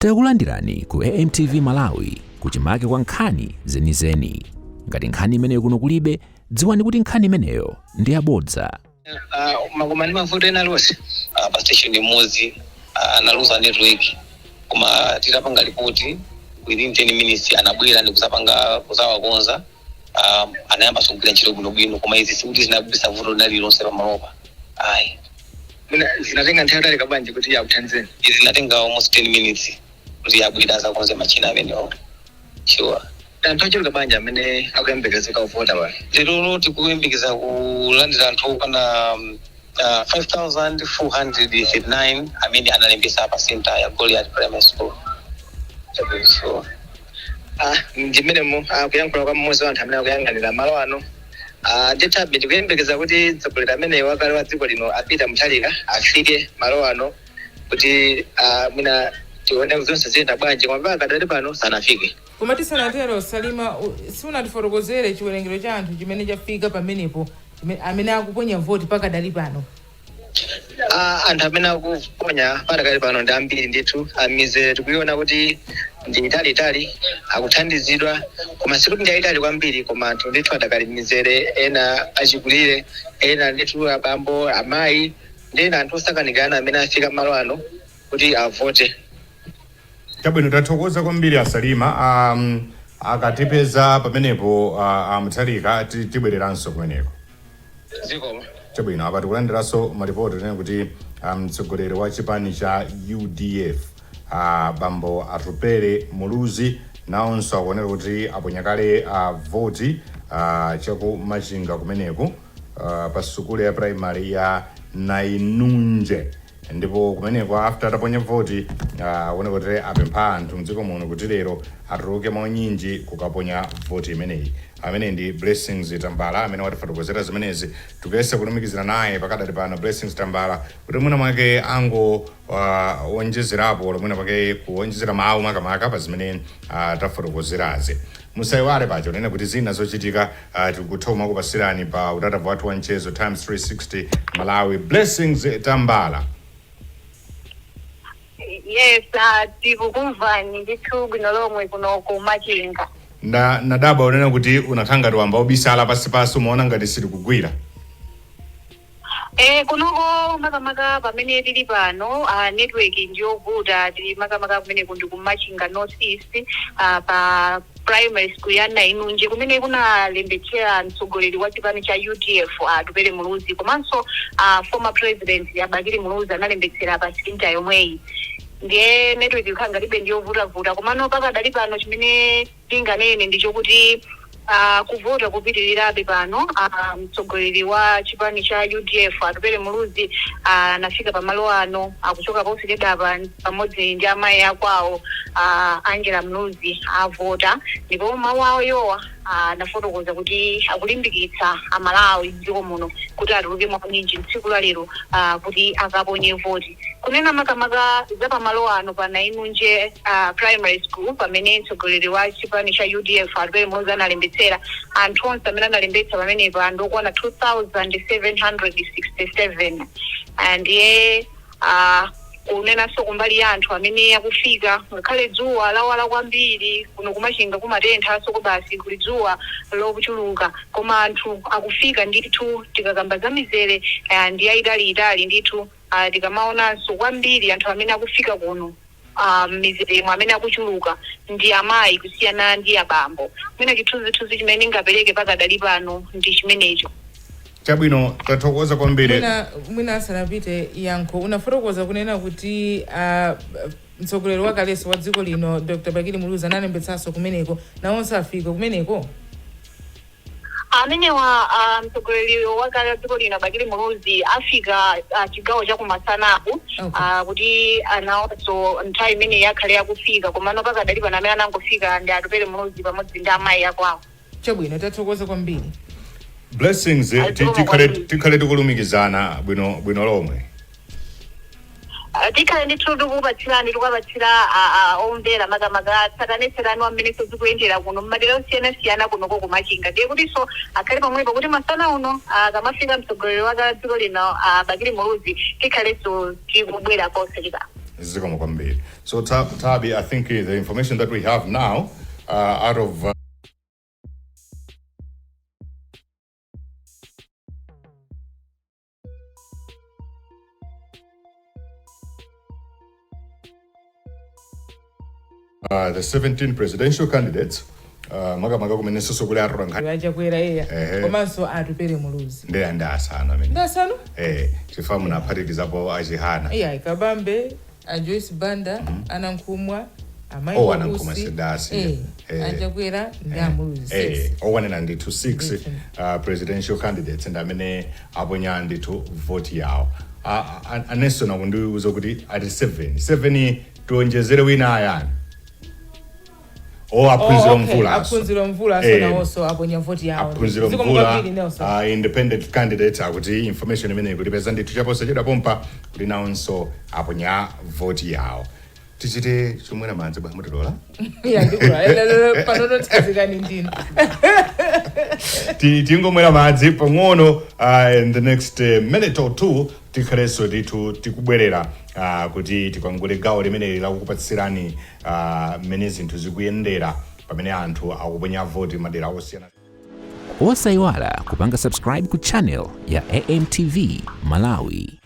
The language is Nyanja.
Takulandirani ku AMTV Malawi, kuchimake kwa nkhani zenizeni. Ngati nkhani imeneyo kuno kulibe, dziwani kuti nkhani imeneyo ndi yabodza. Makoma ndi mavuto ena aliwonse Pa station imodzi analuza network, koma titapanga ripoti, within 10 minutes anabwera ndi kuzapanga, kuzawakonza. Anayamba kugwira ntchito bwinobwino, koma izi sikuti zinabweretsa vuto lina lililonse pamalopa, ayi. Mwina zinatenga nthawi yotalika bwanji kuti akuthandizeni? Izi zinatenga almost 10 minutes kuti abwera azakonze machina amenewo, sure. Anthu ochuluka bwanji amene akuyembekezeka kuvota pano? Lero tikuyembekeza kulandira anthu okwana 5439 amene analembesa pa center ya Goliath Primary School, so Ndimenemo kuyankhula kwa mmodzi wa anthu amene akuyang'anira malo ano. Ndithabe ndikuyembekeza kuti mtsogoleri amene wakale wa dziko lino, a Peter Mutharika, afike malo ano kuti mwina tione zonse ziyenda bwanji, koma mpaka kadali pano sanafike. Koma tisanatero, Salima, siunatifotokozere chiwerengero cha anthu chimene chafika pamenepo, amene akuponya voti pakadali pano. Anthu amene akuponya pakadali pano ndi ambiri ndithu. Mizere tikuiona kuti ndi italiitali, akuthandizidwa, koma sikuti ndi ayitali kwambiri, koma anthu ndithu adakali mizere, ena achikulire, ena ndithu abambo, amayi ndi ena anthu osakanikirana amene afika malo ano kuti avote. Chabwino, tathokoza kwambiri, Asalima. Akatipeza pamenepo a Mutharika, tibwereranso kumeneko. Zikomo. Chabwino, apa tikulandiranso malipoti tinene kuti mtsogoleri wa chipani cha UDF, bambo Atupele Muluzi, nawonso akuoneka kuti aponya kale voti chaku Machinga kumeneku, pa sukulu ya primary ya Nainunje. Ndipo kumeneko, after ataponya voti, akuoneka kuti apempha anthu mdziko muno kuti lero atuluke mwaunyinji kukaponya voti imeneyi. Amene ndi Blessings Tambala amene watifotokozera zimenezi. Tikuyesa kulumikizana naye pakadali pano Blessings Tambala kuti mwina mwake ango wonjezerapo, mwina mwake kuwonjezera mawu makamaka pa zimene tafotokozerazi. Musayiwale pacho nene kuti zina zochitika tikutha kumakupasirani pa utatavu wathu wa mchezo, Times 360 Malawi. Blessings Tambala. Yes, tikukumvani ndithu bwino lomwe kuno ku Machinga. Nadabwa unena kuti unakhala ngati wamba ubisala pansi, umaona ngati sitikugwira. Kunoko makamaka pamene tili pano, network ndiyovuta. Tili makamaka kumene kundi ku Machinga North East, pa primary school ya Nainunje, kumene kunalembetsera mtsogoleri wa chipani cha UDF, Atupele Muluzi, komanso former president Abakili Muluzi analembetsera pa center yomweyi. Ndiye network ikhala ngatibe ndiyovutavuta, komano pakadali pano chimene tinganene ndichokuti kuvota kupitirirabe pano. Mtsogoleri wa chipani cha UDF, Atupele Muluzi, anafika pamalo ano akuchoka posachedwapa pamodzi ndi amayi akwawo, Angela Muluzi, avota. Ndipo mawu awo yowa anafotokoza kuti akulimbikitsa Amalawi mdziko muno kuti atuluke mwaunyinji tsiku la lero kuti akaponye voti. Kunena makamaka za pamalo ano pa Nainunje Primary School, pamene mtsogoleri wa chipani cha UDF, Atupele Muluzi, analembetsera, anthu onse amene analembetsa pamenepa ndokwana 2767. Ndiye kunenanso kumbali ya anthu amene akufika, ngakhale dzuwa lawala kwambiri, kuno kuMachinga kumatenthanso basi, kuli dzuwa lochuluka, koma anthu akufika ndithu. Tikakamba za mizere, ndi yayitaliitali ndithu. Tikamaonanso kwambiri anthu amene akufika kuno, mizeremo amene akuchuluka ndi amayi kusiyana ndi abambo. Mwina chithunzithunzi chimene ndingapereke pakadali pano ndi chimenecho. Chabwino, tathokoza kwambiri. Mwina asanapite yankho, unafotokoza kunena kuti mtsogoleri wakalenso wa dziko lino, Dr Bakili Muluzi, analembetsanso kumeneko. Nawonso afika kumeneko? Amenewa, mtsogoleri wakale wa dziko lino, Bakili Muluzi, afika chigawo chakumasanaku. Kuti anawonso nthawi imene yakhale akufika, komano pakadali pano amene anangofika ndi Atupele Muluzi pamodzi ndi amayi akwawo. Chabwino, tathokoza kwambiri. Blessings, Azikomo tikhale kwambiri. tikhale tikulumikizana bwino bwino lomwe. Tikhale ndithu tikupatsirani, tikuwapatsira omvera makamaka tsatanetsatane wa mmene zikuyendera kuno mmadera osiyanasiyana kunoko kuMachinga. Ndiye kutinso akhale pomwepo kuti masana uno akamafika mtsogoleri wa dziko lino, Bakili Muluzi, tikhalenso tikubwera posachedwa. Zikomo kwambiri. So Tabi, I think the information that we have now out of the 17 presidential candidates, makamaka kumenenso kuli atolankhani Achakwera, eya. Ehe. Komanso Atupere Muluzi. Ndi asanu amene. Ndi asanu. Chifukwa munaphatikizapo aChihana. Iya, Kabambe, a Joyce Banda, aNankhumwa, amayi. Oh, aNankhumwa sidasi. Achakwera ndi aMuluzi. Eh, 6. Okwanira ndithu 6 presidential candidates ndi amene aponya ndithu voti yawo. Aneson akundiuza kuti ati 7 7, tionjezere wina ayani? O, aphunziro Mvula. Aphunziro Mvula nawonso aponya voti yawo. Aphunziro Zikomo Mvula, kwambiri, Nelson. Independent candidate, akuti information imene kulipeza ndithu chaposachedwa pompa kuti nawonso aponya voti yawo. Tichite chomwera madzi bwa, mutilola? Iya, ndikula panono, tsikazikani ndinu. Tingomwera madzi pang'ono. In the next minute or two tikhalenso ndithu tikubwerera kuti tikwangule gawo limeneli lakukupatsirani mmene zinthu zikuyendera pamene anthu akuponya voti madera osiyana. Osayiwala kupanga subscribe ku channel ya AMTV Malawi.